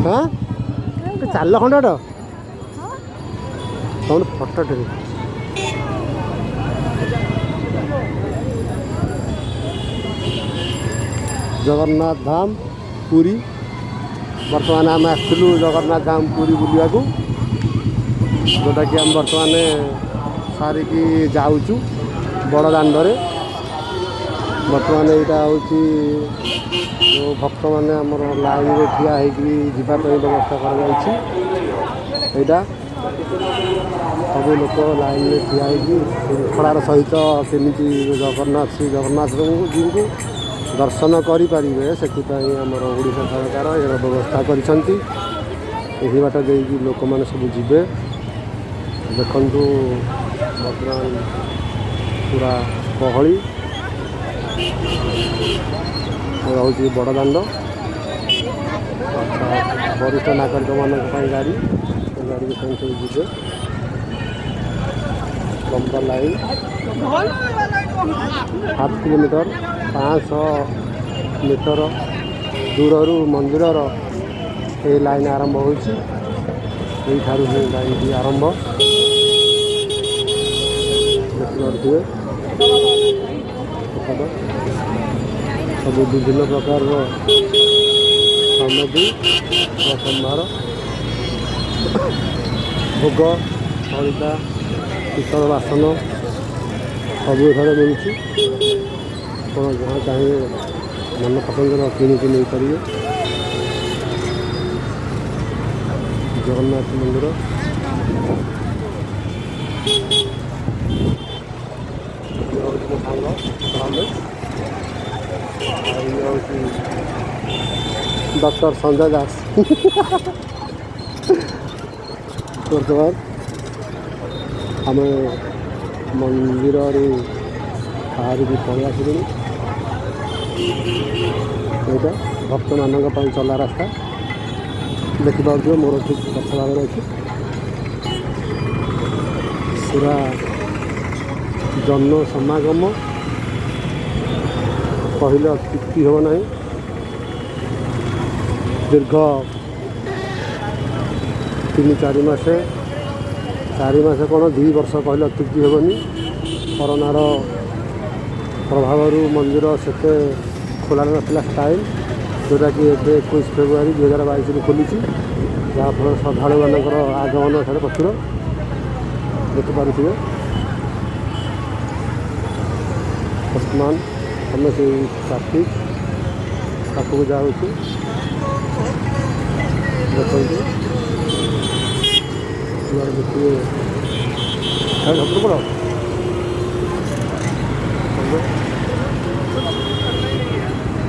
ହଁ, ଚାଲ ଖଣ୍ଡ ତମର ଫଟୋଟେ। ଜଗନ୍ନାଥ ଧାମ ପୁରୀ। ବର୍ତ୍ତମାନ ଆମେ ଆସିଥିଲୁ ଜଗନ୍ନାଥ ଧାମ ପୁରୀ ବୁଲିବାକୁ, ଯେଉଁଟାକି ଆମେ ବର୍ତ୍ତମାନ ସାରିକି ଯାଉଛୁ ବଡ଼ ଦାଣ୍ଡରେ। ବର୍ତ୍ତମାନ ଏଇଟା ହେଉଛି ଯେଉଁ ଭକ୍ତମାନେ ଆମର ଲାଇନ୍ରେ ଠିଆ ହେଇକି ଯିବା ପାଇଁ ବ୍ୟବସ୍ଥା କରାଯାଇଛି। ଏଇଟା ସବୁ ଲୋକ ଲାଇନ୍ରେ ଠିଆ ହେଇକି ଶୃଙ୍ଖଳାର ସହିତ କେମିତି ଜଗନ୍ନାଥ, ଶ୍ରୀ ଜଗନ୍ନାଥଙ୍କୁ ଦର୍ଶନ କରିପାରିବେ, ସେଥିପାଇଁ ଆମର ଓଡ଼ିଶା ସରକାର ଏହାର ବ୍ୟବସ୍ଥା କରିଛନ୍ତି। ଏହି ବାଟ ଦେଇକି ଲୋକମାନେ ସବୁ ଯିବେ। ଦେଖନ୍ତୁ, ବର୍ତ୍ତମାନ ପୁରା ଗହଳି ରହୁଛି ବଡ଼ ଦାଣ୍ଡ। ଆଚ୍ଛା, ବରିଷ୍ଠ ନାଗରିକମାନଙ୍କ ପାଇଁ ଗାଡ଼ି, ସେ ଗାଡ଼ିରେ ସେମାନେ ସବୁ ଯିବେ। ଲମ୍ବା ଲାଇନ୍, ହାଫ୍ କିଲୋମିଟର, 500 ମିଟର ଦୂରରୁ ମନ୍ଦିରର ଏହି ଲାଇନ୍ ଆରମ୍ଭ ହୋଇଛି। ଏଇଠାରୁ ହିଁ ଲାଇନ୍ଟି ଆରମ୍ଭ, ଦେଖିପାରୁଥିବେ। ପ୍ରସାଦ ସବୁ ବିଭିନ୍ନ ପ୍ରକାରର ସାମଗ୍ରୀ ବା ସମ୍ଭାର, ଭୋଗ, ସଳିତା, ପିତ୍ତଳ ବାସନ ସବୁ ଏଠାରେ ମିଳୁଛି। ଆପଣ ଯାହା ଚାହିଁବେ ମନ ପସନ୍ଦର କିଣିକି ନେଇପାରିବେ। ଜଗନ୍ନାଥ ମନ୍ଦିର। ଇଏ ହେଉଛି ମୋ ସାଙ୍ଗ ରମେଶ, ଆଉ ଇଏ ହେଉଛି ଡକ୍ଟର ସଞ୍ଜୟ ଦାସ। ବର୍ତ୍ତମାନ ଆମେ ମନ୍ଦିରରୁ ବାହାରିକି ପଳେଇ ଆସିଲୁଣି। ଏଇଟା ଭକ୍ତମାନଙ୍କ ପାଇଁ ଚଲା ରାସ୍ତା, ଦେଖିପାରୁଥିବେ, ମୋର ଠିକ୍ ପଛ ଭାଗରେ ଅଛି। ପୁରା ଜନ ସମାଗମ କହିଲେ ଅତ୍ୟୁକ୍ତି ହେବ ନାହିଁ। ଦୀର୍ଘ 3-4 ମାସ, 4 ମାସ କ'ଣ, 2 ବର୍ଷ କହିଲେ ଅତ୍ୟୁକ୍ତି ହେବନି, କରୋନାର ପ୍ରଭାବରୁ ମନ୍ଦିର ସେତେ ଖୋଲା ନଥିଲା ଷ୍ଟାଇଲ୍, ଯେଉଁଟାକି ଏବେ 21 ଫେବୃଆରୀ 2022ରୁ ଖୋଲିଛି, ଯାହାଫଳରେ ଶ୍ରଦ୍ଧାଳୁମାନଙ୍କର ଆଗମନ ଏଠାରେ ପ୍ରଚୁର, ଦେଖିପାରୁଥିବେ। ବର୍ତ୍ତମାନ ଆମେ ସେଇ ଟ୍ରାଫିକ୍ ପାଖକୁ ଯାଉଛୁ। ଦେଖନ୍ତୁ, ଯୁଆଡ଼େ ଦେଖିବେ ପଡ଼।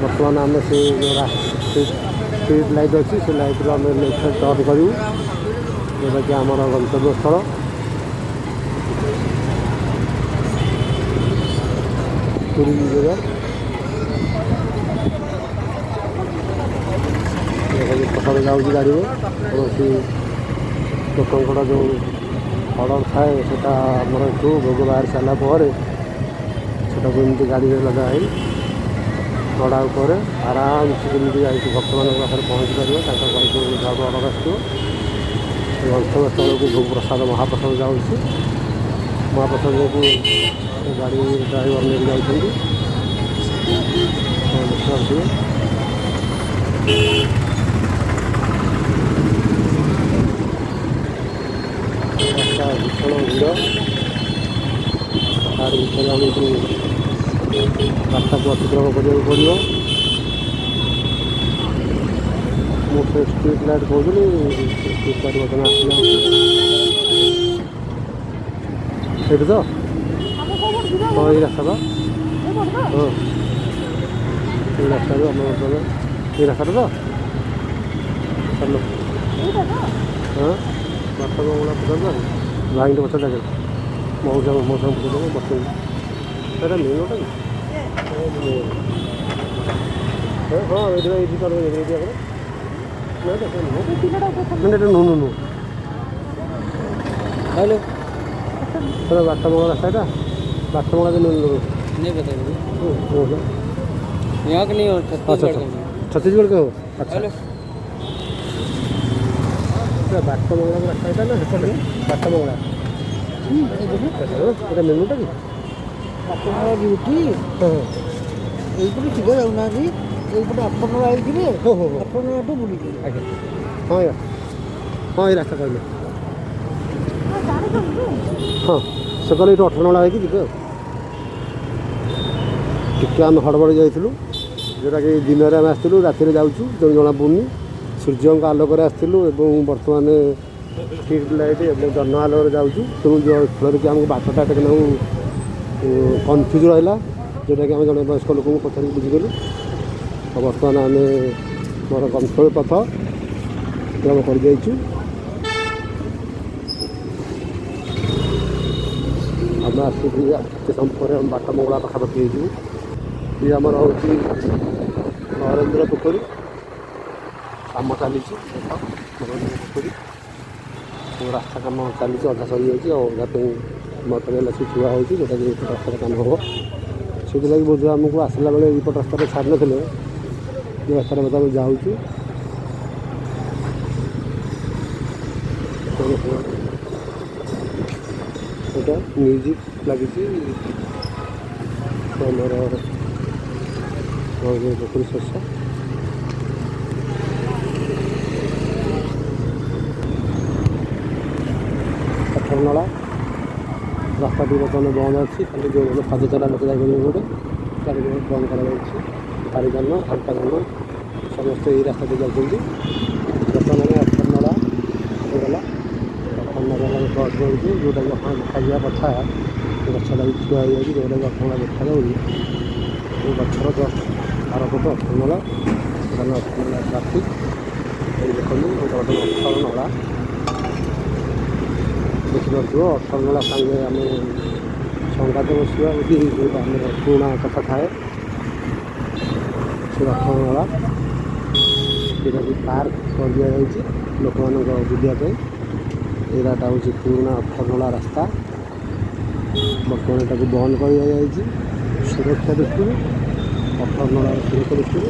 ବର୍ତ୍ତମାନ ଆମେ ସେ ଯେଉଁ ଷ୍ଟ୍ରିଟ୍ ଲାଇଟ୍ ଅଛି, ସେ ଲାଇଟ୍ରୁ ଆମେ ଲେଫ୍ଟ ସାଇଡ଼୍ ଟର୍ନ କରିବୁ, ଯେଉଁଟାକି ଆମର ଗନ୍ତବ୍ୟସ୍ଥଳ ପୁରୀ ବଜାର। ଦେଖନ୍ତୁ, ପ୍ରସାଦ ଯାଉଛି ଗାଡ଼ିରେ। କୌଣସି ଲୋକଙ୍କର ଯେଉଁ ଅର୍ଡ଼ର ଥାଏ, ସେଟା ଆମର ଏଠୁ ଭୋଗ ବାହାରି ସାରିଲା ପରେ ସେଟାକୁ ଏମିତି ଗାଡ଼ିରେ ଲଗା ହେଇ ନଡ଼ା ଉପରେ ଆରାମସେ କେମିତି ଯାଇକି ଭକ୍ତମାନଙ୍କ ପାଖରେ ପହଞ୍ଚି ପାରିବ, ତାଙ୍କ ଘରକୁ ଯାହାକୁ ଅର୍ଡ଼ର ଆସିଥିବ, ସେ ଗନ୍ତବ୍ୟସ୍ଥଳକୁ ଭୋଗ ପ୍ରସାଦ, ମହାପ୍ରସାଦ ଯାଉଛି। ମହାପ୍ରସାଦକୁ ଗାଡ଼ି ଡ୍ରାଇଭର ନେଇକି ଯାଉଛନ୍ତି, ଦେଖିପାରୁଥିବେ। ରାସ୍ତା ଭୀଷଣ ଭିଡ଼, ତାରି ଭିତରେ ଆମକୁ ରାସ୍ତାକୁ ଅତିକ୍ରମ କରିବାକୁ ପଡ଼ିବ। ମୁଁ ସେ ଷ୍ଟ୍ରିଟ୍ ଲାଇଟ୍ କହୁଥିଲି, ଷ୍ଟ୍ରିଟ୍ ଲାଇଟ୍ ବର୍ତ୍ତମାନ ଆସିଯାଉଛି। ସେଇଠି ତ, ହଁ, ଏଇ ରାସ୍ତା ତ, ହଁ, ଏଇ ରାସ୍ତାରୁ ଆମେ ବର୍ତ୍ତମାନ ଏଇ ରାସ୍ତାଟା ତ ଚାଲ। ହଁ, ବାଟ ବଙ୍ଗଳା ପଚାରିଦେବା, ଭାଇଙ୍କୁ ପଚାରିଦେବେ, ମଉସା, ମଉସାଙ୍କୁ ପଚାରିଦେବ ବସଛନ୍ତି। ସେଇଟା ମେନ୍ ରୋଡ଼ଟା କି? ହଁ, ଏଇଠି, ଏଇଠି ଚାଲ, ଏଇଠି ଆଗରେ। ନା ତ, ନୁହଁ, ଏଇଟା ନୁହଁ, ନୁହଁ, ନୁହଁ। ତାହେଲେ सर बाटमंगला रास्ता ଏଇଟା बाटमंगला के मेन रोड। नहीं बताइए। यहाँ के नहीं हो। अच्छा। छत्तीसगढ़ अच्छा। का नहीं। छत्तीसगढ़ के हो? अच्छा। हेलो। ବାଟମଙ୍ଗଳା ରାସ୍ତା ଏଇଟା ନା ସେପଟେ ବାଟମଙ୍ଗଳା? ଏଇଟା ମେନ୍ ରୋଡ଼ଟା କି? ବାଟମଙ୍ଗଳା ଡ୍ୟୁଟି। ହଁ। ଏଇପଟେ ସିଧା ଯାଉନାହାନ୍ତି, ଏଇପଟେ ଅଠରନଳା ହେଇଯିବେ। ହଉ ହଉ ହଉ। ଅଠରନଳାଠୁ ବୁଲିଯିବେ। ଆଜ୍ଞା, ହଁ ଆଜ୍ଞା, ହଁ, ଏଇ ରାସ୍ତା କହିଲେ। ହଁ, ସେ କହିଲେ ଏଇଠୁ ଅଠରନଳା ହେଇକି ଯିବେ। ଆଉ ଟିକେ ଆମେ ହଡ଼ବଡ଼ି ଯାଇଥିଲୁ, ଯେଉଁଟାକି ଦିନରେ ଆମେ ଆସିଥିଲୁ, ରାତିରେ ଯାଉଛୁ, ତେଣୁ ଜଣାପଡ଼ୁନି। ସୂର୍ଯ୍ୟଙ୍କ ଆଲୋକରେ ଆସିଥିଲୁ ଏବଂ ବର୍ତ୍ତମାନ ଷ୍ଟ୍ରିଟ୍ ଲାଇଟ୍ ଏବଂ ଜହ୍ନ ଆଲୋକରେ ଯାଉଛୁ, ତେଣୁ ଫଳରେ କି ଆମକୁ ବାଟଟା ଟିକେ ନାକୁ କନଫ୍ୟୁଜ୍ ରହିଲା, ଯେଉଁଟାକି ଆମେ ଜଣେ ବୟସ୍କ ଲୋକଙ୍କୁ ପଚାରିକି ବୁଝିଗଲୁ। ଆଉ ବର୍ତ୍ତମାନ ଆମେ ମୋର ଗନ୍ତବ୍ୟ ପଥ ଅତିକ୍ରମ କରିଯାଇଛୁ। ଆମେ ଆସିକି କେତେ ସମୟ ପରେ ଆମେ ବାଟ ମଙ୍ଗଳା ପାଖାପାଖି ହେଇଯିବୁ। ଇଏ ଆମର ହେଉଛି ନରେନ୍ଦ୍ର ପୋଖରୀ, କାମ ଚାଲିଛି। ଦେଖ, ନରେନ୍ଦ୍ର ପୋଖରୀ ରାସ୍ତା କାମ ଚାଲିଛି, ଅଧା ସରିଯାଇଛି ଆଉ ଅଧା ପାଇଁ ମଟେରିଆଲ୍ ଆସିକି ଥୁଆ ହେଉଛି, ଯେଉଁଟାକି ଏପଟ ରାସ୍ତାରେ କାମ ହେବ। ସେଥିଲାଗି ବୋଧେ ଆମକୁ ଆସିଲା ବେଳେ ଏଇପଟ ରାସ୍ତାରେ ଛାଡ଼ିନଥିଲେ, ଏ ରାସ୍ତାରେ ବୋଧେ ଆମେ ଯାଉଛୁ। ଏଇଟା ମ୍ୟୁଜିକ୍ ଲାଗିଛି ଆମର ନରେନ୍ଦ୍ର ପୋଖରୀ ଶେଷ। ଅଠରନଳା ରାସ୍ତାଟି ବର୍ତ୍ତମାନ ବନ୍ଦ ଅଛି। ଖାଲି ଯେଉଁମାନେ ପାଦଚଲା ଲୋକ ଯାଇପାରିବେ, ଗୋଟେ ଗାଡ଼ି ବନ୍ଦ କରାଯାଇଛି। ଭାରି ଯାନ, ହାଲକା ଯାନ ସମସ୍ତେ ଏଇ ରାସ୍ତା ଦେଇ ଯାଉଛନ୍ତି। ବର୍ତ୍ତମାନ ଆମେ ଅଠରନଳା ହେଇଗଲା। ଅଠରନଳା ଆମେ କ୍ରସ୍ କରୁଛୁ, ଯେଉଁଟାକି ଅଠରନଳା ଦେଖାଯିବା କଥା। ସେ ଗଛଟା ବି ଥୁଆ ହେଇଯାଉଛି, ଯେଉଁଟାକି ଅଠରନଳା ଦେଖାଯାଉନି। ଏ ଗଛର ଜଷ୍ଟ ଆରପଟ ଅଠରନଳା। ବର୍ତ୍ତମାନ ଅଠରନଳା ଟ୍ରାଫିକ୍ ଏଇ ଦେଖନ୍ତୁ, ଏଇଟା ବର୍ତ୍ତମାନ ଅଠରନଳା ଦେଖିପାରୁଥିବ। ଅଠରନଳା ସାଙ୍ଗେ ଆମେ ସଙ୍ଗାତ ବସିବା ବୋଲି ଯେଉଁଟା ଆମର ପୁରୁଣା କଥା ଥାଏ, ସେ ଅଠରନଳା ଯେଉଁଟାକି ପାର୍କ କରିଦିଆଯାଇଛି ଲୋକମାନଙ୍କ ବୁଲିବା ପାଇଁ। ଏଇଟା ହେଉଛି ପୁରୁଣା ଅଠରନଳା ରାସ୍ତା। ବର୍ତ୍ତମାନ ଏଟାକୁ ବନ୍ଦ କରିଦିଆଯାଇଛି ସୁରକ୍ଷା ଦୃଷ୍ଟିରୁ, ଅଠରନଳାର ସୁରକ୍ଷା ଦୃଷ୍ଟିରୁ।